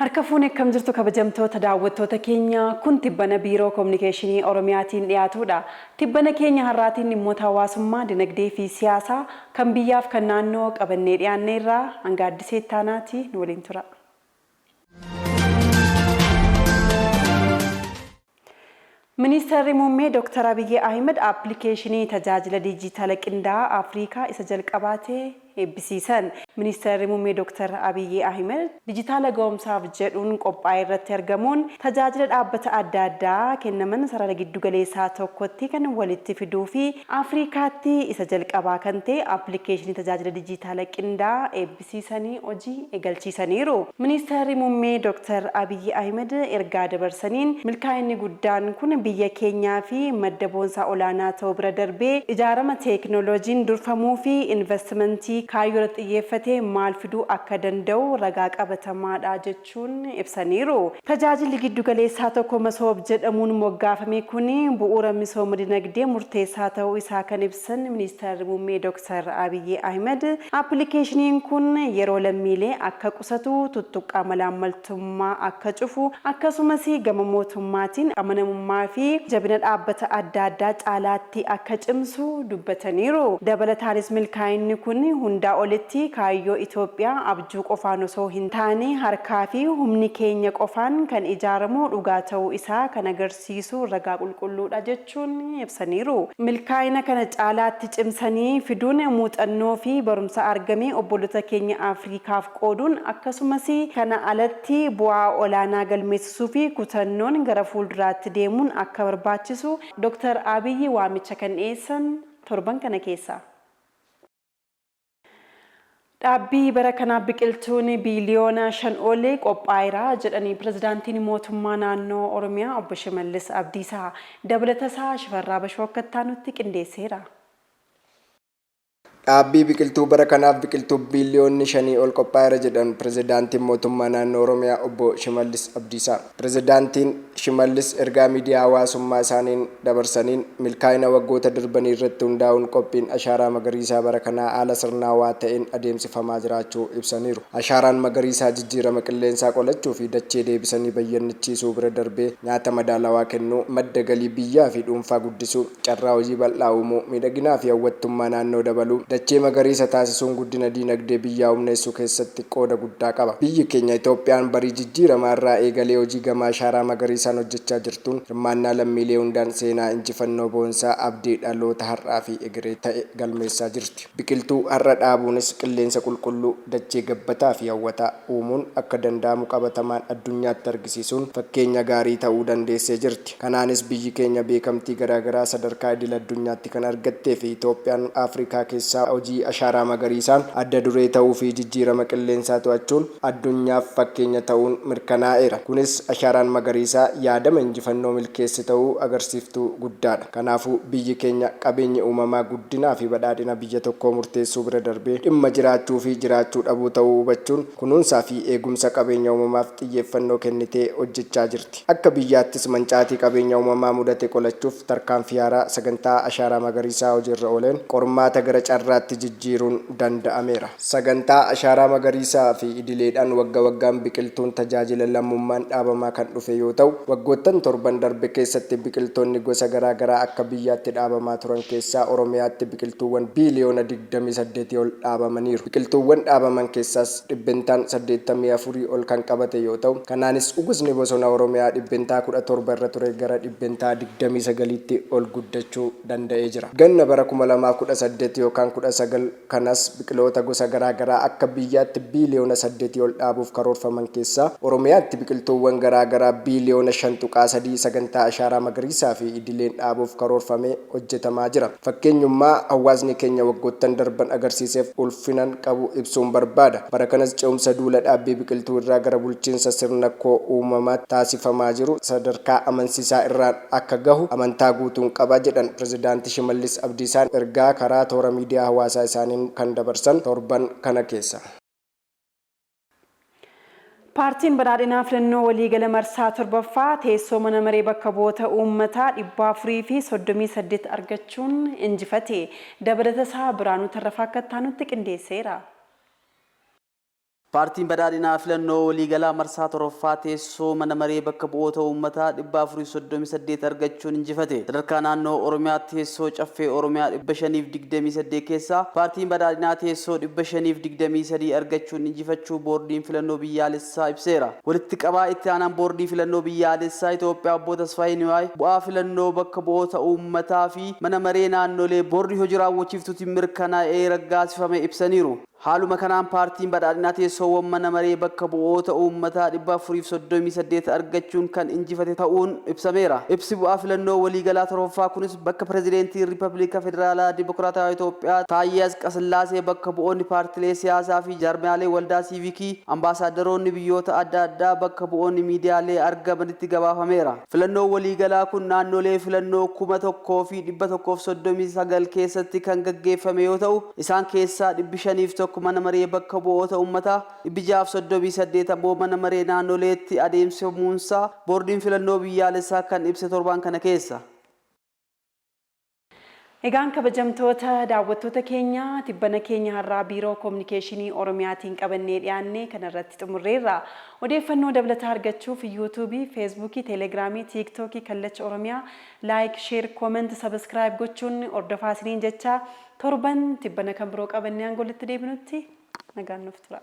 Harka fuune akkam jirtu kabajamtoota daawwattoota keenya kun tibbana biiroo kominikeeshinii Oromiyaatiin dhiyaatudha. Tibbana keenya har'aatiin dhimmoota hawaasummaa, dinagdee fi siyaasaa kan biyyaaf kan naannoo qabannee dhiyaanneerra hanga Addisee Ittaanaati nu waliin tura. Ministeerri Muummee Dr. Abiyyi Ahimad appilikeeshinii tajaajila diijitaala qindaa'aa Afriikaa isa jalqabaa ta'e eebbisiisan. Ministeerri Muummee Dr. Abiyyi Ahimad dijitaala ga'umsaaf jedhuun qophaa'e irratti argamuun tajaajila dhaabbata adda addaa kennaman sarara giddugaleessaa tokkotti kan walitti fiduu fi Afriikaatti isa jalqabaa kan ta'e appilikeeshinii tajaajila diijitaala qindaa'aa eebbisiisanii hojii eegalchiisaniiru. Ministeerri Muummee Dr. Abiyyi Ahimad ergaa dabarsaniin milkaa'inni guddaan kun biyya keenyaa fi madda boonsaa olaanaa ta'uu bira darbee ijaarama teeknooloojiin durfamuu fi invastimantii kaayyoo irratti xiyyeeffate maal fiduu akka danda'u ragaa qabatamaadha jechuun ibsaniiru. Tajaajilli giddugaleessaa tokko Masoob jedhamuun moggaafame kun bu'uura misooma dinagdee murteessaa ta'uu isaa kan ibsan Ministeerri Muummee Dr. Abiyyi Ahimad, appilikeeshiniin kun yeroo lammiilee akka qusatu, tuttuqqaa malaammaltummaa akka cufu, akkasumas gama mootummaatiin amanamummaa fi jabina dhaabbata adda addaa caalaatti akka cimsu dubbataniiru. Dabalataanis milkaa'inni kun hundaa olitti kaayyoo Itoophiyaa abjuu qofaan osoo hin taane harkaa fi humni keenya qofaan kan ijaaramu dhugaa ta'uu isaa kan agarsiisu ragaa qulqulluudha jechuun ibsaniiru. Milkaa'ina kana caalaatti cimsanii fiduun muuxannoo fi barumsa argame obboloota keenya Afriikaaf qooduun akkasumas kana alatti bu'aa olaanaa galmeessisuu fi kutannoon gara fuulduraatti deemuun akka barbaachisu Dr. Abiyyi waamicha kan dhiyeessan torban kana keessa. Dhaabbii bara kanaa biqiltuun biiliyoona 5 ol qophaa'eera jedhanii pirezidaantiin mootummaa naannoo Oromiyaa obbo Shimallis Abdiisaa. Dabalatasaa Shifarraa Bashoo akka itti aanutti qindeesseera. Dhaabbii biqiltuu bara kanaaf biqiltuu biiliyoonni 5 ol qophaa'eera jedhan pirezidaantiin mootummaa naannoo Oromiyaa obbo Shimallis Abdiisaa. Pirezidaantiin Shimallis ergaa miidiyaa hawaasummaa isaaniin dabarsaniin, milkaa'ina waggoota darbanii irratti hundaa'uun qophiin Ashaaraa Magariisaa bara kanaa haala sirnaawaa ta'een adeemsifamaa jiraachuu ibsaniiru. Ashaaraan Magariisaa jijjiirama qilleensaa qolachuu fi dachee deebisanii bayyannichiisuu bira darbee nyaata madaalawaa kennuu, madda galii biyyaa fi dhuunfaa guddisuu, carraa hojii bal'aa uumuu, miidhaginaa fi hawwattummaa naannoo dabaluu, dachee magariisa taasisuun guddina diinagdee biyyaa humneessuu keessatti qooda guddaa qaba. Biyyi keenya Itoophiyaan barii jijjiiramaa irraa eegalee hojii gama ashaaraa magariisaan hojjechaa jirtuun hirmaannaa lammiilee hundaan seenaa injifannoo boonsaa abdii dhaloota har'aa fi egeree ta'e galmeessaa jirti. Biqiltuu har'a dhaabuunis qilleensa qulqulluu, dachee gabbataa fi hawwataa uumuun akka danda'amu qabatamaan addunyaatti argisiisuun fakkeenya gaarii ta'uu dandeessee jirti. Kanaanis biyyi keenya beekamtii garaagaraa sadarkaa idil addunyaatti kan argattee fi Itoophiyaan Afrikaa keessaa hojii ashaaraa magariisaan adda duree ta'uu fi jijjiirama qilleensaa to'achuun addunyaaf fakkeenya ta'uun mirkanaa'eera. Kunis ashaaraan magariisaa yaadama injifannoo milkeesse ta'uu agarsiiftuu guddaadha. Kanaafuu biyyi keenya qabeenyi uumamaa guddinaa fi badhaadhina biyya tokkoo murteessuu bira darbee dhimma jiraachuu fi jiraachuu dhabuu ta'uu hubachuun kunuunsaa fi eegumsa qabeenya uumamaaf xiyyeeffannoo kennitee hojjechaa jirti. Akka biyyaattis mancaatii qabeenya uumamaa mudate qolachuuf tarkaanfii haaraa sagantaa Ashaaraa Magariisaa hojiirra ooleen qormaata gara carraatti jijjiiruun danda'ameera. Sagantaa Ashaaraa Magariisaa fi idileedhaan wagga waggaan biqiltuun tajaajila lammummaan dhaabamaa kan dhufe yoo ta'u, waggoottan torban darbe keessatti biqiltoonni gosa garaa garaa akka biyyaatti dhaabamaa turan keessaa Oromiyaatti biqiltuuwwan biiliyoona 28 ol dhaabamaniiru. Biqiltuuwwan dhaabaman keessaas dhibbentaan 84 ol kan qabate yoo ta'u, kanaanis uwwisni bosona Oromiyaa dhibbentaa 17 irra ture gara dhibbentaa 29tti ol guddachuu danda'ee jira. Ganna bara 2018 yookaan 19 kanas biqiloota gosa garaa garaa akka biyyaatti biiliyoona 8 ol dhaabuuf karoorfaman keessaa Oromiyaatti biqiltuuwwan garaa garaa biiliyoona 5.3 sagantaa Ashaaraa Magariisaa fi idileen dhaabuuf karoorfamee hojjetamaa jira. Fakkeenyummaa hawaasni keenya waggoottan darban agarsiiseef ulfinan qabu ibsuun barbaada. Bara kanas ce'umsa duula dhaabbii biqiltuu irraa gara bulchiinsa sirnakkoo uumamaatti taasifamaa jiru sadarkaa amansiisaa irraan akka gahu amantaa guutuun qaba jedhan Pirezidaanti Shimallis Abdiisaan ergaa karaa toora miidiyaa hawaasaa isaaniin kan dabarsan torban kana keessa. Paartiin Badhaadhinaa filannoo waliigala marsaa 7ffaa teessoo mana maree bakka bu'oota uummataa 438 argachuun injifate. Dabalatasaa Biraanuu Tarrafaa akka itti aanutti qindeesseera. Paartiin Badhaadhinaa filannoo waliigalaa marsaa 7ffaa teessoo mana maree bakka bu'oota uummataa 438 argachuun injifate. Sadarkaa naannoo Oromiyaatti teessoo Caffee Oromiyaa 528 keessaa Paartiin Badhaadhinaa teessoo 523 argachuun injifachuu Boordiin Filannoo Biyyaalessaa ibseera. Walitti qabaa itti aanaan Boordii Filannoo Biyyaalessaa Itoophiyaa Obbo Tasfaayee Niwaay bu'aa filannoo bakka bu'oota uummataa fi mana maree naannolee Boordii Hojii Raawwachiiftuutiin mirkanaa'ee raggaasifame ibsaniiru. Haaluma kanaan Paartiin Badhaadhinaa teessoowwan mana maree bakka bu'oota uummataa 438 argachuun kan injifate ta'uun ibsameera. Ibsi bu'aa filannoo waliigalaa 7ffaa kunis bakka Pireezidaantiin Rippabilika Federaalaa Dimokiraatawaa Itoophiyaa Taayyee Atsqasillaasee, bakka bu'oonni paartilee siyaasaa fi jaarmiyaalee waldaa siivikii, ambaasaaddaroonni biyyoota adda addaa, bakka bu'oonni miidiyaalee argamanitti gabaafameera. Filannoon waliigalaa kun naannolee filannoo 1139 keessatti kan gaggeeffame yoo ta'u, isaan keessaa 501 mana maree bakka bu'oota uummataa, 638 ammoo mana maree naannoleetti adeemsifamuunsaa Boordiin Filannoo Biyyaalessaa kan ibse torbaan kana keessa. Egaan kabajamtoota daawwattoota keenya, tibbana keenya har'aa Biiroo Kominikeeshinii Oromiyaatiin qabannee dhiyaanne kanarratti xumurreerra. Odeeffannoo dabalataa argachuuf Yuutuubii, Feesbuukii, Teelegiraamii, Tiiktookii Kallacha Oromiyaa like, share, comment, subscribe gochuun hordofaa isiniin jecha, torban tibbana kan biroo qabannee hanga walitti deebinutti nagaan nuuf tura.